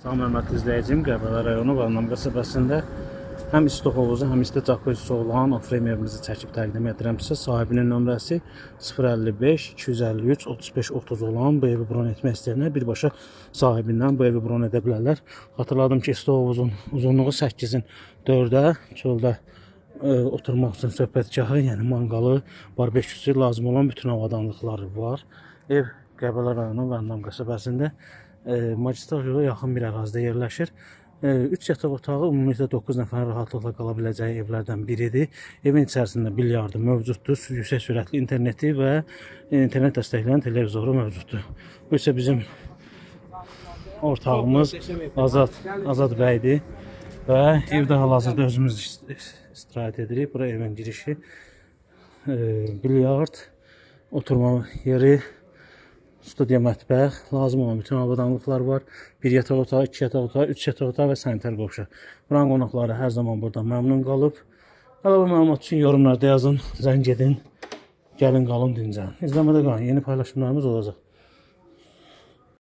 Salam hörmətli izləyicim, Qəbələ rayonu Varnam qəsəbəsində həm isti hovuzu, həm isti jacuzzi olan ofrem evimizi çəkib təqdim edirəm sizə. Sahibinin nömrəsi 055 253 35 30 olan bu evi bron etmək istəyənlər birbaşa sahibindən bu evi bron edə bilərlər. Xatırladım ki, isti hovuzun uzunluğu 8-in 4-ə, çöldə oturmaq üçün söhbətgahı, yəni manqalı, barbeküsü lazım olan bütün avadanlıqları var. Ev Qəbələ rayonu Vəndam qəsəbəsində magistral yola yaxın bir ərazidə yerləşir. 3 yataq otağı ümumilikdə 9 nəfərin rahatlıqla qala biləcəyi evlərdən biridir. Evin içərisində bilyardı mövcuddur, yüksək sürətli interneti və internet dəstəkləyən televizoru mövcuddur. Bu isə bizim ortağımız Azad bəydir və evdə hal-hazırda özümüz istirahət edirik. Bura evin girişi, bilyard, oturma yeri, studiya mətbəx, lazım olan bütün avadanlıqlar var. Bir yataq otağı, iki yataq otağı, üç yataq otağı və sanitar qovşaq. Buranın qonaqları hər zaman burada məmnun qalıb. Əlavə məlumat üçün yorumlarda yazın, zəng edin, gəlin qalın dincəlin. İzləmədə qalın, yeni paylaşımlarımız olacaq.